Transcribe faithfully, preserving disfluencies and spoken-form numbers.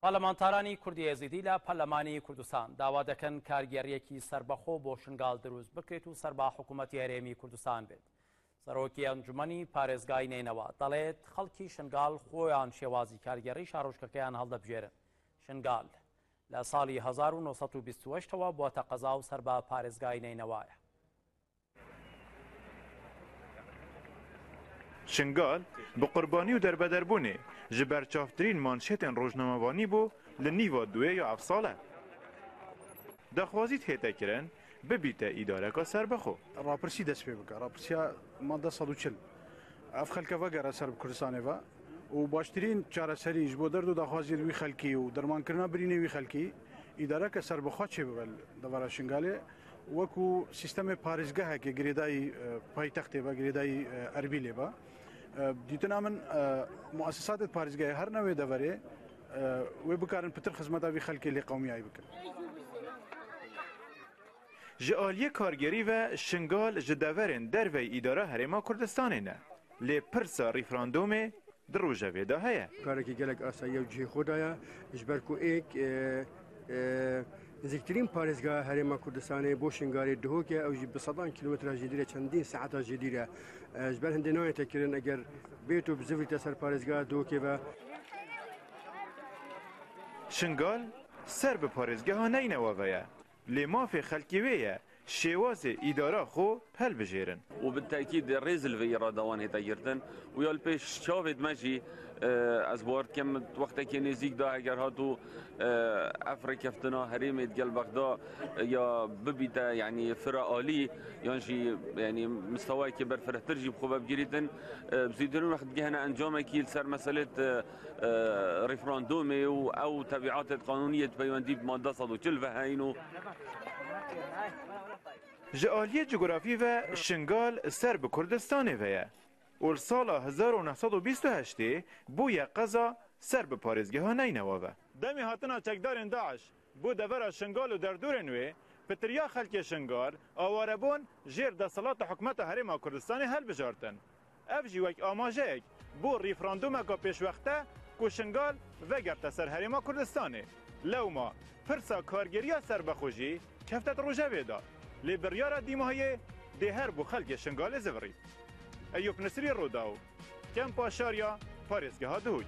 پەرلەمانتارانی کوردی ئێزیدی لە پەرلەمانی کوردستان داوا دەکەن کارگێڕیەکی سەربەخۆ بۆ شنگال دروست بکرێت و سەربە حکوومەتی هەرێمی کوردستان بێت. سەرۆکی ئەنجومەنی پارێزگای نەینەوا دەڵێت خەڵکی شنگال خۆیان شێوازی کارگێڕی شارۆچکەکەیان هەڵدەبژێرن. شنگال لە ساڵی هەزار و نۆ سەد و بیست و هەشتەوە بووەتە قەزا و سەر بە پارێزگای نەینەوایە. Şingal bi qurbanî û derbederbûnê ji berçavtirîn manşetên rojnamevanî bû li nîva duê ya ev sal e. Daxwazî tête kirin bibîte îdareka serbixwe. Rapirsî dest pê bike, rapirsiya madde sed û çil. Ev xelke vegere ser bi Kurdistanê ve û baştirîn çareserî ji bo derd û daxwaziyên wî xelkî û dermankirina birînê wî xelkî îdareke serbixwe çêbibe li devera Şingalê. Wekû sîstemê parêzgehekê girêdayî e, paytextê be, girêdayî e, Erbîlê be. E, dîtina min e, muesesatê parêzgehê her ne wê deverê e, wê bikarin pitir xizmeta vî xelkê lê qewmiyayî bikin. Ji aliyê kargerî ve Şingal ji deverên derveyî îdara Herêma Kurdistanê ne, lê pirsa rîfrandomê di rojevê de heye. Karekî gelek asayiya cihê xwe daye, ji ber ku êk e, e, nizîktirîn parêzgeha Herêma Kurdistanê bo Şingalê Duhok e, ew jî bi sedan kîlometre jêdîr e, çendîn saeta jêdîr e. E, ji ber hindê nayête kirin, eger bêto bizivirîte ser parêzgeha Duhokê ve. Şingal ser bi parêzgeha Neynewa ve ye. Lê mafê xelkê wê ye şêwazê îdara xwe helbijêrin. Û bi tekîd rêz li vê îrada wan hête girtin û ya li pêş çavê me jî, e, ez bawer dikim wextekê nêzîk de heger hat û, e, ev rêkeftina herêmê digel Bexda, e, ya bibîte, yanî fira alî yan jî, yanî mistewayekê berfirehtir jî bi xwe ve bigirîtin, e, bi zûtirîn wext digihene encamekî li ser meselê, e, e, referandumê û ew tebîatê qanûniyê di peywendî bi madde sed û çil ve heyîn û Ji aliyê cografî ve Şingal ser bi Kurdistanê ve ye û li sala hezar û neh sed û bîst û heştê bûye qeza ser bi parêzgeha Neynewa ve. Demê hatina çekdarên DAIŞ bo devera Şingal û derdorên wê, pitiriya xelkê Şingal, awarebûn jêr desthilata hikûmeta Herêma Kurdistanê helbijartin. Ev jî wek amajeyek bû referandûmeka pêşwext e ku Şingal vegerte ser Herêma Kurdistanê. Lewma pirsa kargeriya serbexwe jî kefte di rojevê de, lê biryara dîmahiyê dê her bo xelkê Şingalê zivirî. Eyûp Nisrî, Rûdaw, Kempa Şarya, Parêzgeha Duhok.